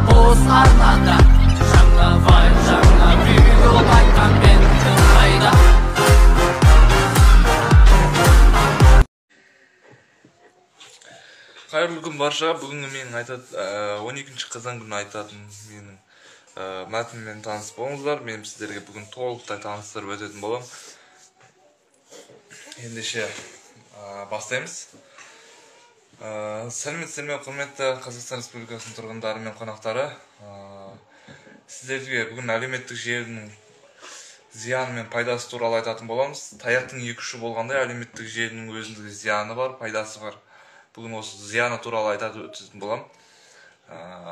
Бос арнада жаңа вайн, жаңа видео, лайк, коммент қайда? Қайырлы күн барша. Бүгінгі менің айтат 12 қазан күні айтатын менің мәтінмен таныс болыңыздар. Мен сіздерге бүгін толықтай таныстырып өтетін боламын. Ендеше бастаймыз. Сәлеметсіздер ме, құрметті Қазақстан Республикасының тұрғындары мен қонақтары. Сіздерге бүгін әлеуметтік желінің зияны мен пайдасы туралы айтатын боламыз. Таяқтың екі ұшы болғандай, әлеуметтік желінің өзіндік зияны бар, пайдасы бар. Бүгін осы зияны туралы айтып өтетін боламын.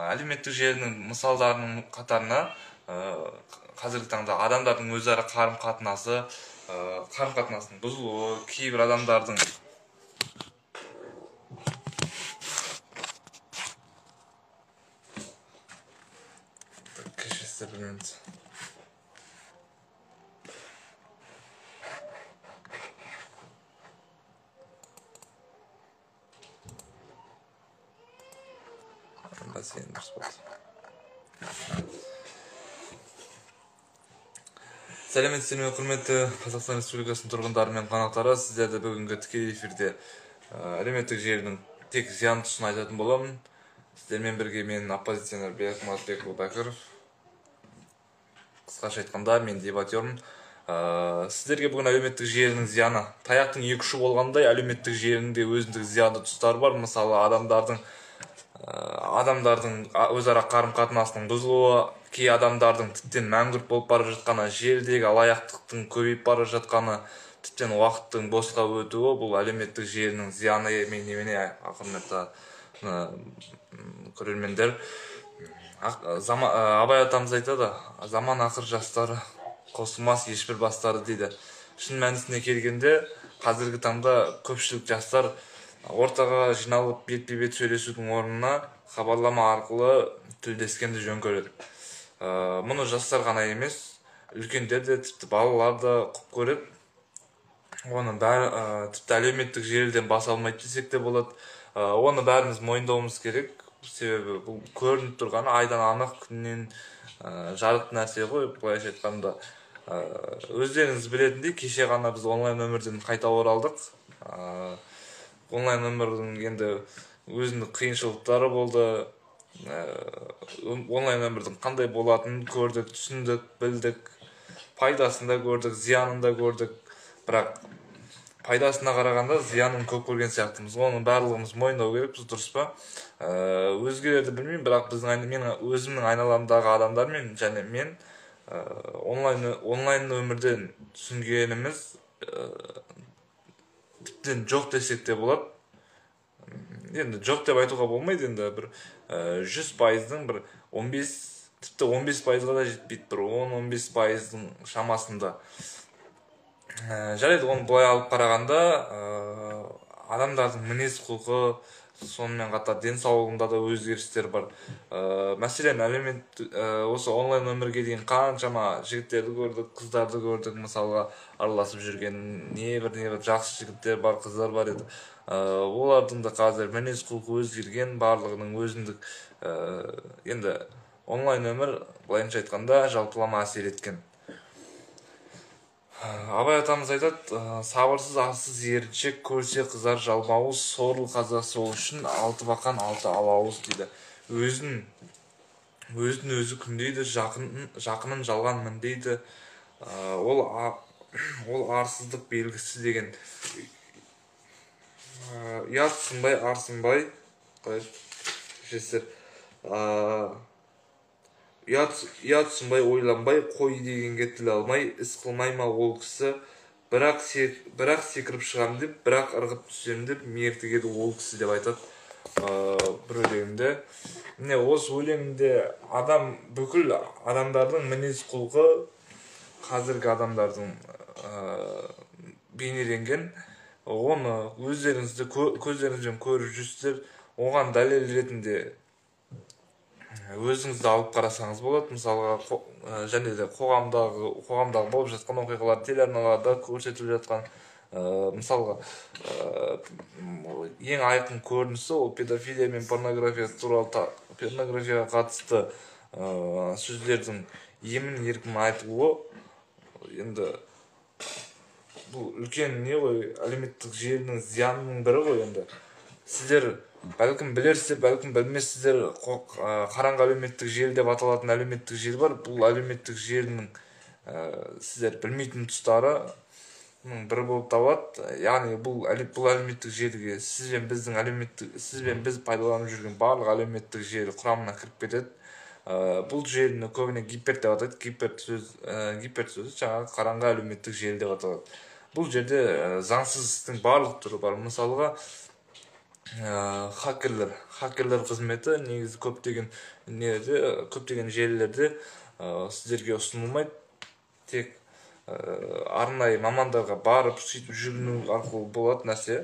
Әлеуметтік желінің мысалдарының қатарына қазіргі таңда адамдардың өзара қарым-қатынасы, қарым-қатынасының бұзылуы, кейбір адамдардың кешіріңіздер, бір минут. Бассейн дұрыс болды. Сәлеметсіздер ме, құрметті Қазақстан Республикасының тұрғындары мен қонақтары. Сіздерді бүгінгі тікелей эфирде әлеуметтік желінің тек зиян тұсын айтатын боламын. Сіздермен бірге мен оппозиционер Берік Мұратбекұлы Бәкіров. Қысқаша айтқанда, мен дебатермін. Сіздерге бүгін әлеуметтік желінің зияны. Таяқтың екі ұшы болғандай, әлеуметтік желінің де өзіндік зиянды тұстары бар. Мысалы, адамдардың өзара қарым-қатынасының бұзылуы, кей адамдардың тіптен мәңгүрт болып бара жатқаны, желідегі алаяқтықтың көбейіп бара жатқаны, тіптен уақыттың босқа өтуі, бұл әлеуметтік желінің зияны немене, құрметті көрермендер. Абай атамыз айтады, заман ақыр жастары қосылмас ешбір бастары дейді. Шын мәнісіне келгенде, қазіргі таңда көпшілік жастар ортаға жиналып бетпе-бет сөйлесудің орнына хабарлама арқылы тілдескенді жөн көреді. Мұны жастар ғана емес, үлкендер де, тіпті балалар да құп көреді. Оны бәрі тіпті әлеуметтік желіден баса алмайды десек те болады. Оны бәріміз мойындауымыз керек. Себебі бұл көрініп тұрғаны айдан анық, күннен жарық нәрсе ғой, былайша айтқанда. Өздеріңіз білетіндей, кеше ғана біз онлайн өмірден қайта оралдық. Онлайн өмірдің енді өзіндік қиыншылықтары болды. Онлайн өмірдің қандай болатынын көрдік, түсіндік, білдік. Пайдасын да көрдік, зиянын да көрдік. Бірақ пайдасына қарағанда зиянын көп көрген сияқтымыз. Оны барлығымыз мойындау керекпіз, дұрыс па? Өзгелерді білмеймін, бірақ біздің менің өзімнің айналамдағы адамдармен және мен онлайн өмірден түсінгеніміз тіптен жоқ десек те болады. Енді жоқ деп айтуға болмайды, енді бір 100%-ның бір 15, тіпті 15%-ға да жетпейді, бір 10-15%-ның шамасында. Жарайды, оны былай алып қарағанда, адамдардың мінез құлқы, сонымен қатар денсаулығында да өзгерістер бар. Мәселен, осы онлайн өмірге дейін қаншама жігіттерді көрдік, қыздарды көрдік, мысалға араласып жүрген небір жақсы жігіттер бар, қыздар бар еді. Олардың да қазір мінез құлқы өзгерген, барлығының өзіндік енді онлайн өмір былайынша айтқанда жалпылама әсер еткен. Абай атамыз айтады, сабырсыз, арсыз еріншек, көрсе қызар жалмауыз, сорлы қазақ сол үшін алты бақан алты алауыз дейді. Өзін өзі күндейді, жақынын жалған міндейді. Ол арсыздық белгісі деген. Ұят сынбай, арсынбай, ұят сынбай, ойланбай, қой дегенге тіл алмай, іс қылмай ма ол кісі, бірақ секіріп шығам деп, бірақ ырғып түсем деп, мертігеді ол кісі деп айтады бір өлеңінде. Міне, осы өлеңде адам, бүкіл адамдардың мінез құлқы қазіргі адамдардың бейнеленген. Оны өздеріңізді көздеріңізбен көріп жүрсіздер. Оған дәлел ретінде өзіңізді алып қарасаңыз болады. Мысалға, және де қоғамдағы болып жатқан оқиғалар, телеарналарда көрсетіліп жатқан Мысалға, ең айқын көрінісі ол педофилия мен порнография туралы, порнографияға қатысты сөздердің емін еркін айтылуы. Енді бұл үлкен не ғой, әлеуметтік желінің зиянының бірі ғой. Енді сіздер бәлкім білерсіздер, бәлкім білмессіздер, қараңғы әлеуметтік желі деп аталатын әлеуметтік желі бар. Бұл әлеуметтік желінің сіздер білмейтін тұстары бірі болып табылады. Яғни бұл әлеуметтік желіге сіз бен біздің әлеуметтік, сіз бен біз пайдаланып жүрген барлық әлеуметтік желі құрамына кіріп кетеді. Бұл желіні көбіне гипер деп атайды. Гипер сөзі жаңағы қараңғы әлеуметтік желі деп аталады. Бұл жерде заңсыз істің барлық түрі бар. Мысалға, хакерлер қызметі негізі көптеген нелерде, көптеген желілерде сіздерге ұсынылмайды. Тек арнайы мамандарға барып сөйтіп жүгіну арқылы болатын нәрсе.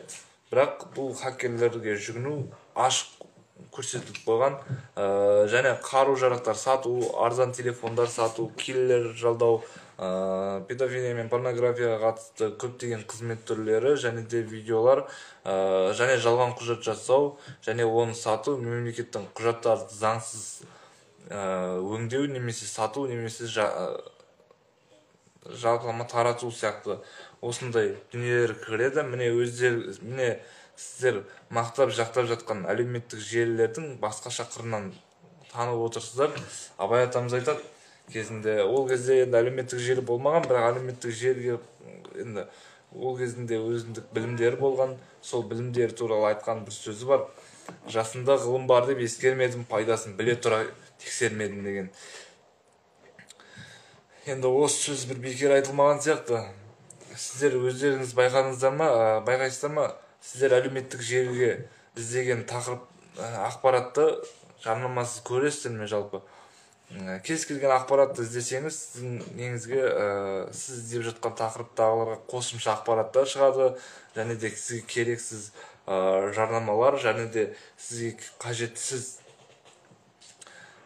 Бірақ бұл хакерлерге жүгіну ашық көрсетіліп қойған. Және қару жарақтар сату, арзан телефондар сату, киллер жалдау, педофилия мен порнографияға қатысты көптеген қызмет түрлері және де видеолар, және жалған құжат жасау және оны сату, мемлекеттің құжаттарды заңсыз өңдеу немесе сату немесе жалпылама тарату сияқты осындай дүниелер кіреді. Міне өздер, міне сіздер мақтап жақтап жатқан әлеуметтік желілердің басқаша қырынан танып отырсыздар. Абай атамыз айтады кезінде, ол кезде енді әлеуметтік желі болмаған, бірақ әлеуметтік желіге енді ол кезінде өзіндік білімдері болған, сол білімдері туралы айтқан бір сөзі бар. Жасында ғылым бар деп ескермедім, пайдасын біле тұра тексермедім деген. Енді осы сөз бір бекер айтылмаған сияқты. Сіздер өздеріңіз байқадыңыздар ма, байқайсыздар ма, сіздер әлеуметтік желіге іздеген тақырып, ақпаратты жарнамасыз көресіздер ме жалпы? Кез келген ақпаратты іздесеңіз, сіздің неңізге, сіз іздеп жатқан тақырыптағыларға қосымша ақпараттар шығады, және де сізге керексіз жарнамалар, және де сізге қажетсіз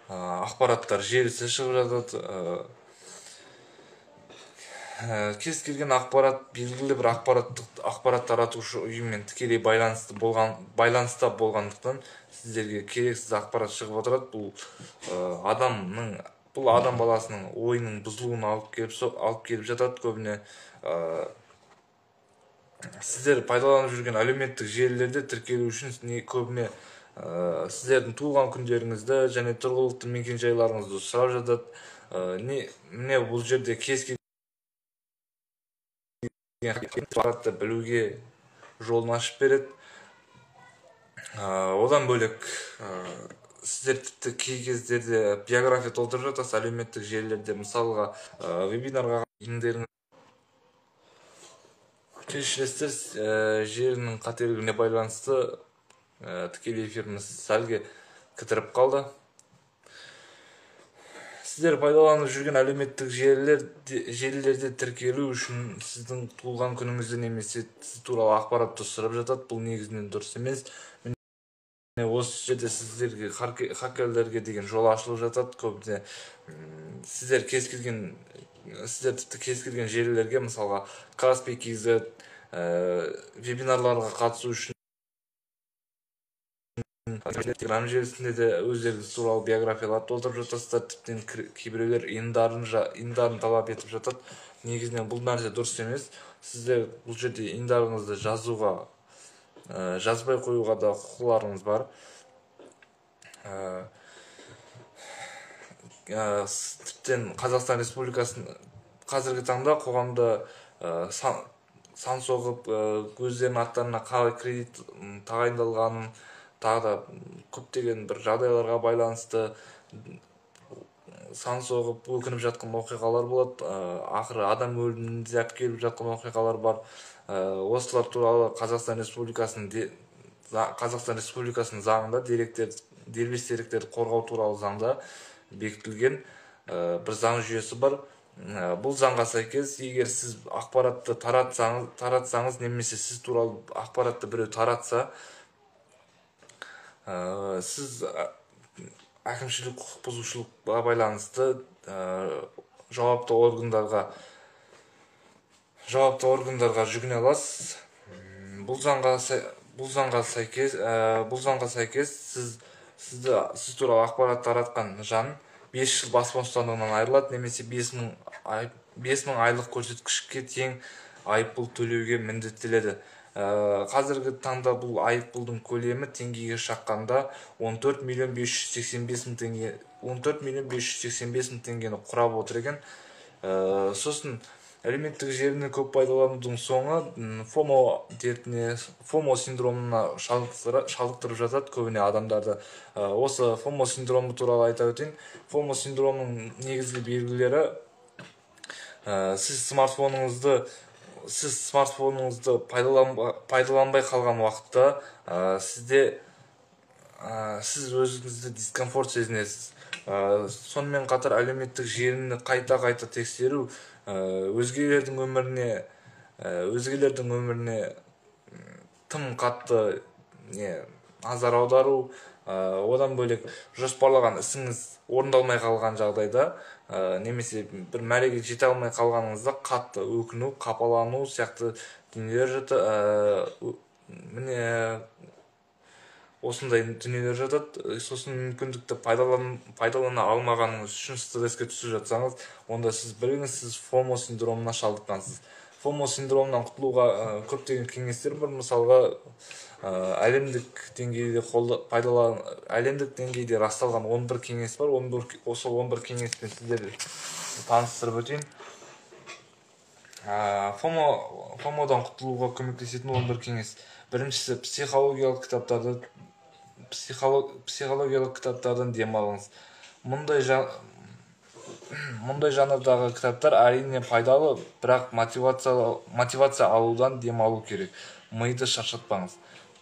ақпараттар желісі шығып жатады. Кез келген ақпарат белгілі бір ақпарат таратушы ұйыммен тікелей байланыста болғандықтан сіздерге керексіз ақпарат шығып отырады. Бұл адамның, бұл адам баласының ойының бұзылуына алып келіп жатады көбіне. Сіздер пайдаланып жүрген әлеуметтік желілерде тіркелу үшін көбіне сіздердің туылған күндеріңізді және тұрғылықты мекен-жайларыңызды сұрап жатады. Міне бұл жерде кез келген ақпаратты білуге жолын ашып береді. Одан бөлек, сіздер тіпті кей кездерде биография толтырып жатасыз әлеуметтік желілерде. Мысалға, вебинарға индеріңіз кешіресіздер, желінің қателігіне байланысты тікелей эфиріміз сәлге кідіріп қалды. Сіздер пайдаланып жүрген әлеуметтік желілерде тіркелу үшін сіздің туылған күніңізді немесе сіз туралы ақпаратты сұрап жатады. Бұл негізінен дұрыс емес. Міне осы жерде сіздерге хакерлерге деген жол ашылып жатады. Көбіне сіздер кез келген, сіздер тіпті кез келген желілерге, мысалға Kaspi KZ, вебинарларға қатысу үшін Телеграм желісінде де өздеріңіз туралы биографиялар толтырып жатасыздар. Тіптен кейбіреулер индарын талап етіп жатады. Негізінен бұл нәрсе дұрыс емес. Сіздер бұл жерде индарыңызды жазуға, жазбай қоюға да құқыларыңыз бар. Тіптен Қазақстан Республикасының қазіргі таңда қоғамда сан соғып, өздерінің аттарына қалай кредит тағайындалғанын, тағы да көптеген бір жағдайларға байланысты сан соғып өкініп жатқан оқиғалар болады. Ақыры адам өліміне де алып келіп жатқан оқиғалар бар. Осылар туралы Қазақстан Республикасының заңында дербес деректерді қорғау туралы заңда бекітілген бір заң жүйесі бар. Бұл заңға сәйкес, егер сіз ақпаратты таратсаңыз немесе сіз туралы ақпаратты біреу таратса, сіз әкімшілік құқық бұзушылыққа байланысты жауапты органдарға жауапты органдарға жүгіне аласыз. Бұл заңға сәйкес сіз туралы ақпарат таратқан жан 5 жыл бас бостандығынан айырылады немесе 5000 айлық көрсеткішке тең айыппұл төлеуге міндеттеледі. Қазіргі таңда бұл айыппұлдың көлемі теңгеге шаққанда 14 миллион 585 мың теңге, 14 миллион 585 мың теңгені құрап отыр екен. Сосын әлеуметтік желіні көп пайдаланудың соңы FOMO дертіне, FOMO синдромына шалдықтырып жатады көбіне адамдарды. Осы FOMO синдромы туралы айта өтейін. FOMO синдромының негізгі белгілері: сіз смартфоныңызды пайдаланбай қалған уақытта сіз өзіңізді дискомфорт сезінесіз. Сонымен қатар әлеуметтік желіні қайта-қайта тексеру, өзгелердің өміріне тым қатты назар аудару, одан бөлек жоспарлаған ісіңіз орындалмай қалған жағдайда немесе бір мәреге жете алмай қалғаныңызда қатты өкіну, қапалану сияқты дүниелер жатады. Міне осындай дүниелер жатады. Сосын мүмкіндікті пайдалана алмағаныңыз үшін стресске түсіп жатсаңыз, онда сіз біліңіз, сіз FOMO синдромына шалдыққансыз. FOMO синдромынан құтылуға көптеген кеңестер бар. Мысалға, әлемдік деңгейде әлемдік деңгейде расталған 11 кеңес бар. 11, осы 11 кеңеспен сіздерді таныстырып өтейін. FOMO-дан құтылуға көмектесетін 11 кеңес. Біріншісі: психологиялық кітаптардан демалыңыз. Мұндай жанрдағы кітаптар әрине пайдалы, бірақ мотивация алудан демалу керек. Миды шаршатпаңыз.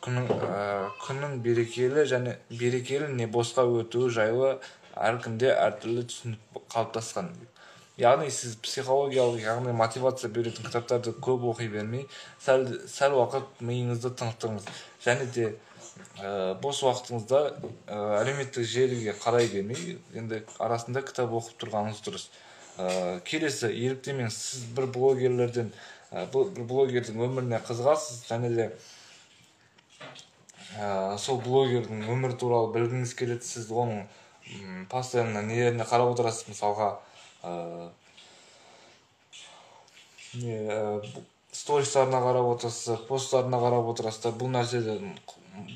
Күннің берекелі және берекелі не босқа өтуі жайлы әркімде әртүрлі түсінік қалыптасқан. Яғни сіз психологиялық, яғни мотивация беретін кітаптарды көп оқи бермей, сәл уақыт миыңызды тынықтырыңыз. Және де бос уақытыңызда әлеуметтік желіге қарай бермей, енді арасында кітап оқып тұрғаныңыз дұрыс. Келесі: еліктемеңіз. Сіз бір блогердің өміріне қызығасыз және де сол блогердің өмірі туралы білгіңіз келеді. Сіз оның постоянно нелеріне қарап отырасыз, мысалға, не стористарына қарап отырасыздар, посттарына қарап отырасыздар.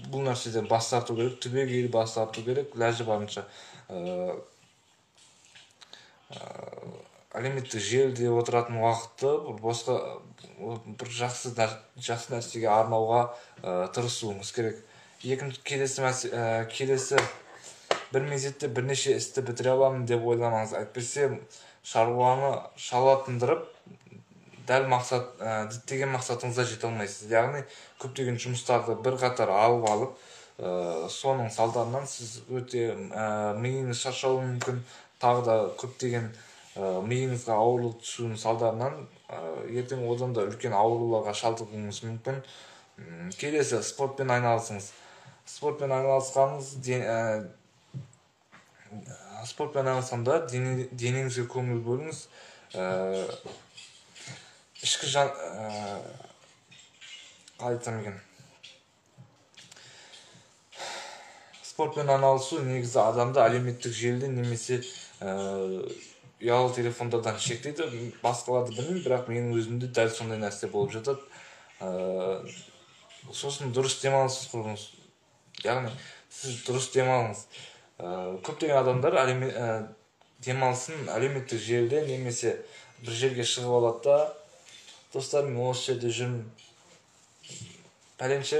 Бұл нәрседен бас тарту керек, түбегейлі бас тарту керек. Ләжі барынша әлеуметтік желіде отыратын уақытты бір босқа, бір жақсы нәрсеге арнауға тырысуыңыз керек. Екінші, келесі: бір мезетте бірнеше істі бітіре аламын деп ойламаңыз. Әйтпесе шаруаны шала тындырып, дәл діттеген мақсатыңызға жете алмайсыз. Яғни көптеген жұмыстарды бір қатар алып, соның салдарынан сіз өте миыңыз шаршауы мүмкін. Тағы да көптеген миыңызға ауырлық түсуінің салдарынан ертең одан да үлкен ауруларға шалдығуыңыз мүмкін. Келесі: спортпен айналысыңыз. Спортпен айналысқанда денеңізге көңіл бөліңіз. Ішкі жан, қалай айтсам екен, спортпен айналысу негізі адамды әлеуметтік желіден немесе ұялы телефондардан шектейді. Басқаларды білмеймін, бірақ менің өзімде дәл сондай нәрсе болып жатады. Сосын дұрыс демалыс құрыңыз, яғни сіз дұрыс демалыңыз. Көптеген адамдар демалысын әлеуметтік желіде немесе бір жерге шығып алады да, достар, мен осы жерде жүрмін, пәленше.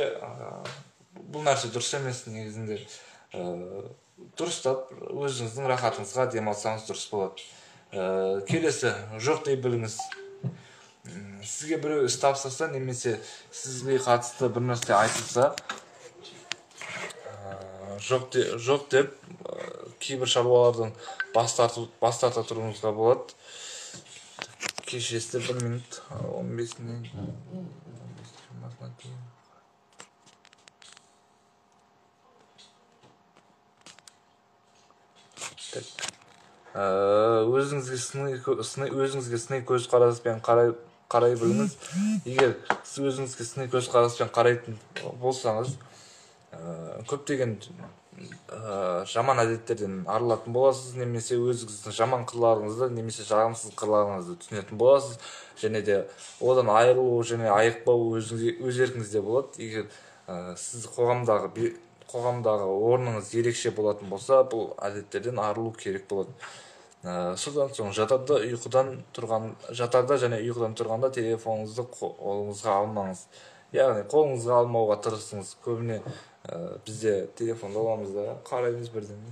Бұл нәрсе дұрыс емес негізінде. Дұрыстап өзіңіздің рахатыңызға демалсаңыз, дұрыс болады. Келесі: жоқ дей біліңіз. Сізге біреу іс тапсырса немесе сізге қатысты бір нәрсе айтылса, жоқ деп кейбір шаруалардан бас тарта тұруыңызға болады. Кешіресіздер, бір минут, 15-інен 20-сына дейін. Так. Өзіңізге сыни көзқараспен қарай қарай біліңіз. Егер сіз өзіңізге сыни көзқараспен қарайтын болсаңыз, көптеген жаман әдеттерден арылатын боласыз, немесе өзіңіздің жаман қырларыңызды, немесе жағымсыз қырларыңызды түсінетін боласыз, және де одан айырылу және айықпау өз еркіңізде болады. Егер сіз қоғамдағы орныңыз ерекше болатын болса, бұл әдеттерден арылу керек болады. Содан соң жатарда және ұйқыдан тұрғанда телефоныңызды қолыңызға алмаңыз. Яғни қолыңызға алмауға тырысыңыз. Көбіне бізде телефонды аламыз да қараймыз бірден.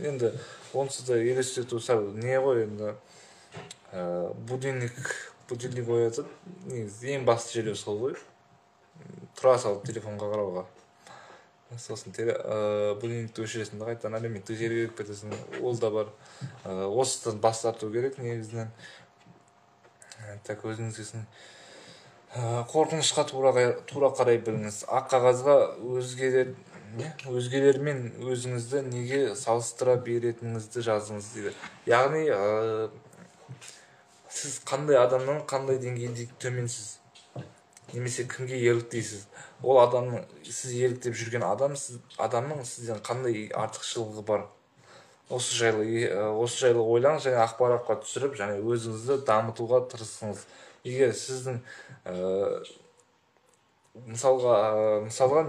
Енді онсыз да елестету сәл не ғой енді, будильник оятады. Негізі ең басты желеу сол ғой. Тұра салып телефонға қарауға. Сосын будильникті өшіресің де қайтадан әлеуметтік желіге кіріп кетесің. Ол да бар. Осыдан бас тарту керек негізінен. Так, өзіңізге қорқынышқа тура қарай біліңіз. Ақ қағазға өзгелермен өзіңізді неге салыстыра беретініңізді жазыңыз дейді. Яғни сіз қандай адамнан қандай деңгейде төменсіз, немесе кімге еліктейсіз, ол адамның, сіз еліктеп жүрген адам, адамның сізден қандай артықшылығы бар, осы жайлы ойлаңыз және ақпаратқа түсіріп, және өзіңізді дамытуға тырысыңыз. Егер сіздің мысалға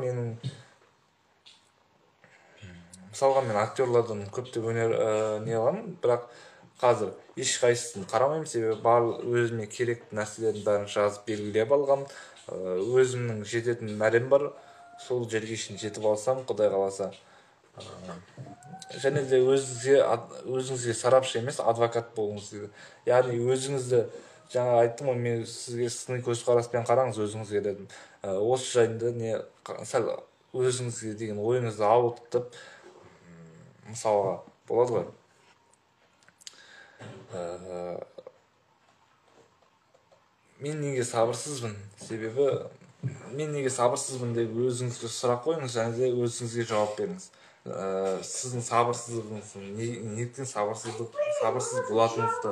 мен актерлардан көптеп өнер не аламын, бірақ қазір ешқайсысын қарамаймын, себебі барлық өзіме керекті нәрселердің бәрін жазып белгілеп алғам. Өзімнің жететін нәрем бар, сол жерге шейін жетіп алсам, Құдай қаласа. Және де өзіңізге сарапшы емес, адвокат болыңыз дейді. Яғни өзіңізді, жаңа айттым ғой, мен сізге сыни көзқараспен қараңыз өзіңізге дедім. Осы жайында не сәл өзіңізге деген ойыңызды ауытқытып, мысалға болады ғой. Мен неге сабырсызбын? Себебі мен неге сабырсызбын деп өзіңізге сұрақ қойыңыз және де өзіңізге жауап беріңіз. Сіздің сабырсыздығыңыз, неліктен сабырсыз болатыныңызды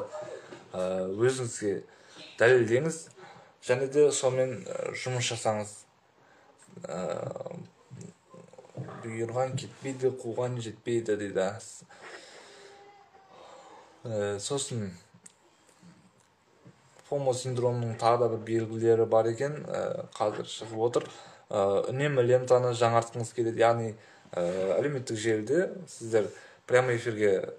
өзіңізге дәлелдеңіз және де сонымен жұмыс жасаңыз. Бұйырған кетпейді, қуған жетпейді дейді. Сосын FOMO синдромының тағы да бір белгілері бар екен, қазір шығып отыр. Үнемі лентаны жаңартқыңыз келеді, яғни әлеуметтік желіде сіздер прямой эфирге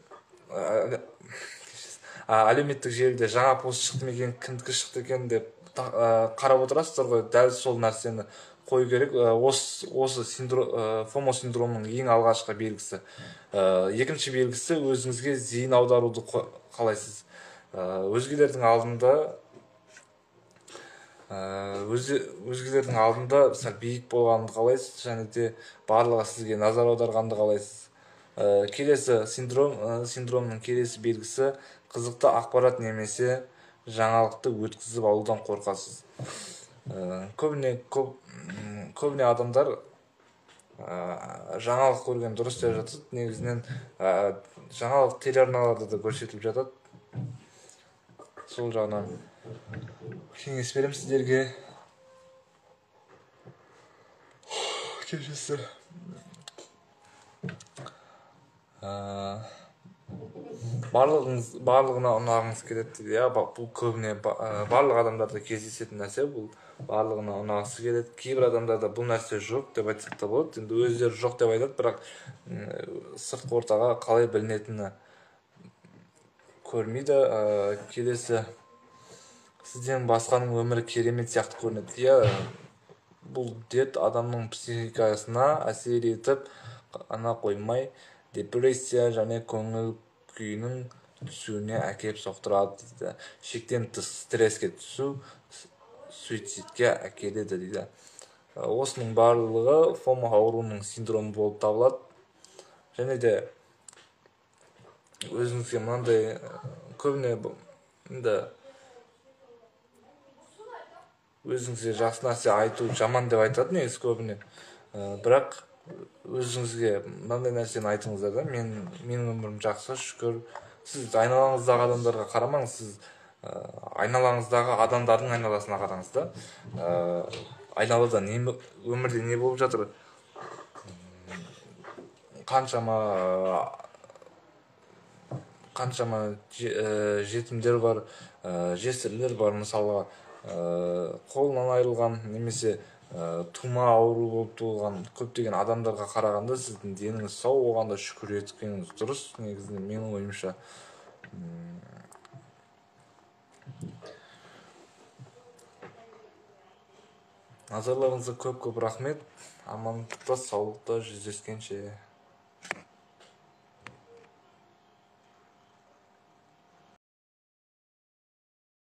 әлеуметтік желіде жаңа пост шықты ма екен, кімдікі шықты екен деп қарап отырасыздар ғой, дәл сол нәрсені қою керек. Осы FOMO синдромының ең алғашқы белгісі. Екінші белгісі, өзіңізге зейін аударуды қалайсыз. Өзгелердің алдында сәл биік болғанды қалайсыз және де барлығы сізге назар аударғанды қалайсыз. Келесі синдромның келесі белгісі, қызықты ақпарат немесе жаңалықты өткізіп алудан қорқасыз. Көбіне адамдар жаңалық көрген дұрыс деп жатады. Негізінен жаңалық телеарналарда да көрсетіліп жатады. Сол жағынан кеңес беремін сіздерге. Кешірсіздер. Барлығына ұнағыңыз келеді дейді. Иә, бұл көбіне барлық адамдарда кездесетін нәрсе, бұл барлығына ұнағысы келеді. Кейбір адамдарда бұл нәрсе жоқ деп айтсақ та болады. Енді өздері жоқ деп айтады, бірақ сыртқы ортаға қалай білінетіні көрмейді. Келесі, сізден басқаның өмірі керемет сияқты көрінеді. Иә, бұл дерт адамның психикасына әсер етіп ана қоймай, депрессия және көңіл күйінің түсуіне әкеліп соқтырады дейді. Шектен тыс стресске түсу суицидке әкеледі дейді. Осының барлығы FOMO ауруының синдромы болып табылады. Және де өзіңізге мынандай көбіне енді өзіңізге жақсы нәрсе айту жаман деп айтады негізі көбіне. Бірақ өзіңізге мынандай нәрсені айтыңыздар да, менің өмірім жақсы, шүкір. Сіз айналаңыздағы адамдарға қарамаңыз, сіз Айналаңыздағы адамдардың айналасына қараңыз да. Айналада не, өмірде не болып жатыр, қаншама жетімдер бар, жесірлер бар, мысалға, қолынан айырылған немесе тума ауру болып туылған көптеген адамдарға қарағанда сіздің деніңіз сау, оған да шүкір еткеніңіз дұрыс негізінде, менің ойымша. Назарларыңызға көп-көп рахмет. Амандықта, саулықта жүздескенше.